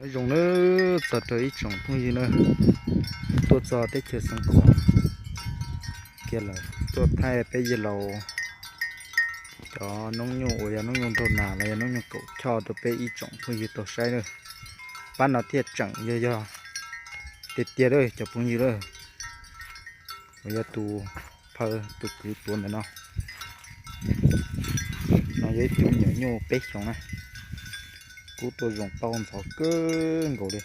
Nyob zoo nawb, txog rau ib tsoom phooj ywg na, tuaj txog teb chaws Xeev Khuam kiag lawm, tuaj thaij peb yawg laus cov noob nyuj uas yog noob nyuj nraug nas los yog noob nyuj kaum choj rau peb ib tsoom phooj ywg tau saib na. Pab no thiaj tseem yog yog tiag tiag lawm cov phooj ywg lawm. Uas yog tus phaw tus kwv tuav ntawm no. No yog ib tug me nyuam nyuj peb xyoos na, kub tuaj zoo tau ntxhov kawg nkaus li.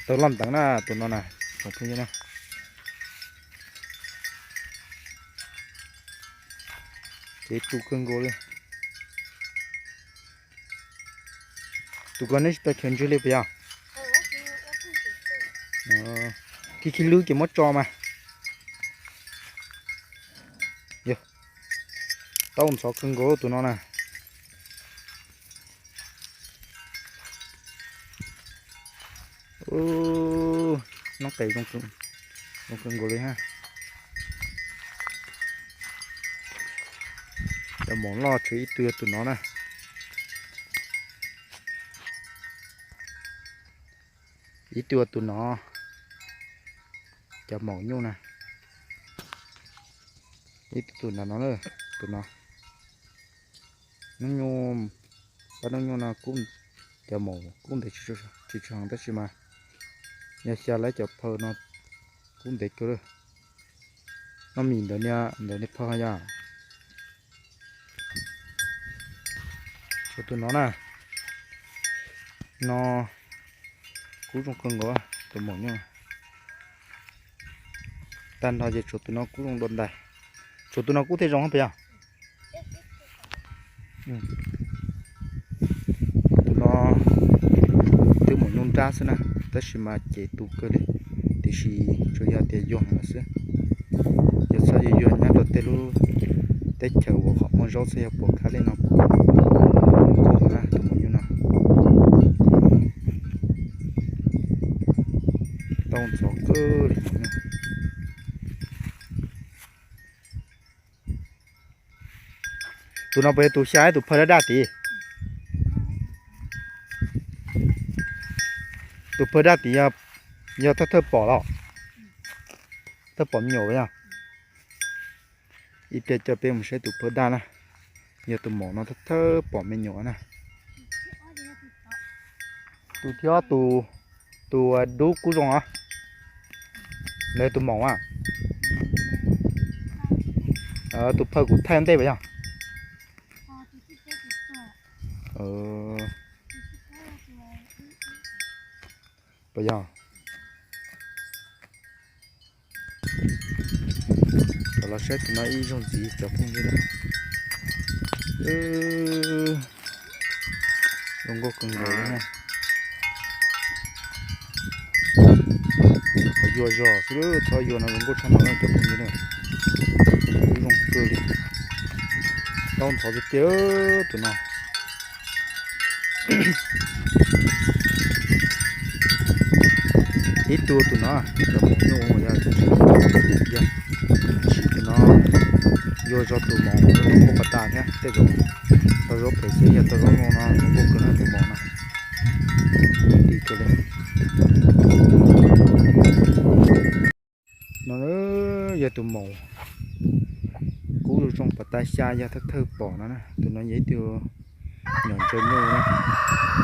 Tawg loj nteev na tus no na, tsoom phooj ywg na. Ces tu kawg nkaus li. Tus ko neb tsis tau chaws ntswg li puas yog? Khi khi lwb ces muab tso mas. Yog, tau ntxhov kawg nkaus tus no na. Noob qes zoo kawg nkaus li ha. Cov maum loj tseem ib tug yog tus no na. Ib tug tus no, cov maum nyuj na. Ib tug tus no, tus no. Noob nyuj, pab noob nyuj no kub, cov maum kub ntev tsis tshua heev tab sis mas yog xya lawm cov phaw no kub ntev kawg li. Noj mis ntawd niag, ntawd niag phaw yog. Tshuav tus no na, no kub zoo kawg nkaus, tus maum nyuj. Tag nrho ces tshuav tus no kub zoo dua ntais. Tshuav tus no kub thiaj zoo puas yog? Tus no twb maum nyuj nrab xwb na, tab sis mas ces tu kawg li, tiam sis tsuas yog tias yuag heev lawm xwb. Yog txhob yuag yuag nyob rau tej lub teb chaws uas qhov muaj zaub xwb yog puas khab li no kuj na tus maum nyuj no. Tau ntxhov kawg li maum nyuj. Tus no puas yog tus xya tus phaw daj daj tid? Tus phaw daj tid yog thawj thawj pom los? Thawj pom me nyuam yog? Ib pliag coj peb mus saib tus phaw daj na, yog tus maum no thawj thawj pom me nyuam na. Tus thib ob, tus dub kub zoo os. Nws tus maum a. Tus phaw kuv thaij ntej puas yog? Puas yog? Los saib tus no ib zaug ntxiv cov phooj ywg na. Zoo nkauj kawg nkaus li na. Qhov yuag zog xwb, txhob yuag no zoo nkauj tshaj no na cov phooj ywg na. Kub zoo kawg li. Tau ntxhov tiag tiag tus no. Ib tug tus no, cov maum nyuj yog, sim tus no yuag zog tus maum zoo nkauj pas tas thiab tej zaum tau zaub phem xwb, yog tau zaub zoo no zoo nkauj kawg na tus maum no. Ti kawg li. No yog tus maum kub zoo pas tas xya yog thawj thawj pom no na. Tus no yog ib tug nyuam ntsaws nyuj na,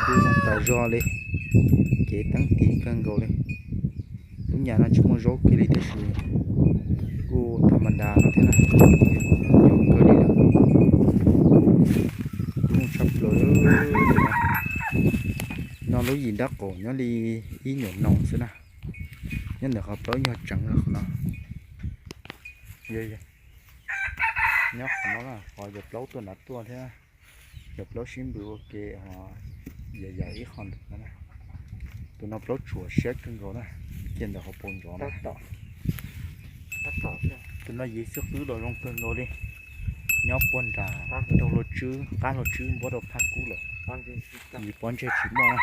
kub zoo tas zog li, cev teeb tiv kawg nkaus li. Lub nyam no tsis muaj zaub kiag li tiam sis kuj tha ma da no thiab na, yog kawg li lawm. Kub zoo tshaj plaws. No lub yim nrab qaum nyob li ib nyuam noog xwb na. Nyob ntawm qhov plaub nyuag tseev qhov no. Nyob qhov no, qhov yawg plaub tuaj nrad tuaj thiab, yawg plaub sib npws ua ke, yam yam ib qho ntawm no. Tus no plaub tshuam siab kawg nkaus na, cia ntawm hauv paus ntsos na. Tus no yim xwb qwb los zoo kawg nkaus li. Nyob puag nram nraug hlua tswb, qab hlua tswb npuab rau phab kub lawm. Yim pob ntseg tsis muaj na,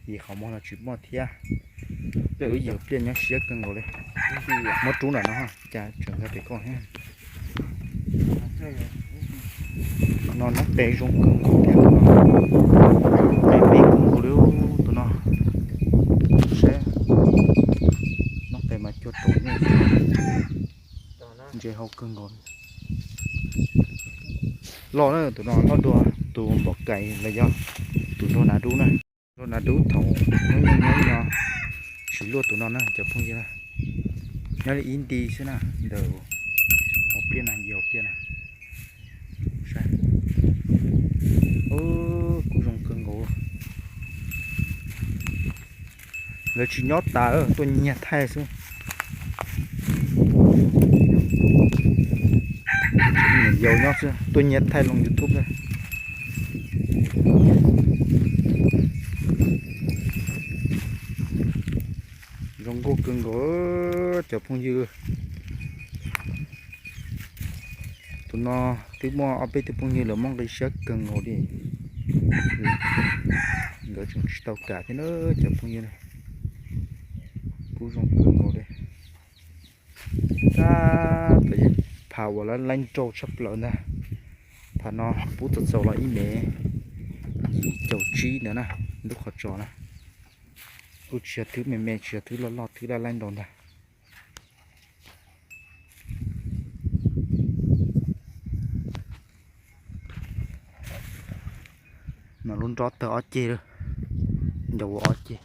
yim qhov muag no tsis muaj thiab. Lub yim pliaj nyob siab kawg nkaus li. Muab rub nram no, cas tseem nkag pem koj thiab. No noob qes zoo kawg nkaus thiab tus no. Noob qes me kawg nkaus li tus no. Saib, noob qes mas cua tau nyuj, ntse hau kawg nkaus. Loj na, tus no loj dua tus npam kais los yog tus nraug nas dub na. Nraug nas dub thaum hnub nyoog nyob no tsis luaj tus no na cov phooj ywg. Nyob li ib nti xwb na, ntawm hauv pliaj na, yim hauv pliaj na. Saib, kuj zoo kawg nkaus. Lawv tsis nyob tas, tuaj nyiag thaij xwb. Niam yau nyob xwb, tuaj nyiag thaij loo YouTube na. Zoo nkauj kawg nkaus cov phooj ywg. Tus no twb muaj ob peb tug phooj ywg lawv muab nqi siab kawg nkaus li. Nkawd tseem tsis tau kam thiab na cov phooj ywg. Kuj zoo kawg nkaus li. Tab tom phav uas laib laib nraug tshaj plaws ntag. Phav no pub txaus txaus los ib mev yim caum tsib ntawd na, lub qhov tsos na. Kuj tsis yog thwb me me, tsis yog thwb loj loj, thwb laib laib nraug ntag. No lub nrob tawg ob ceg lawm, ncaus ua ob ceg.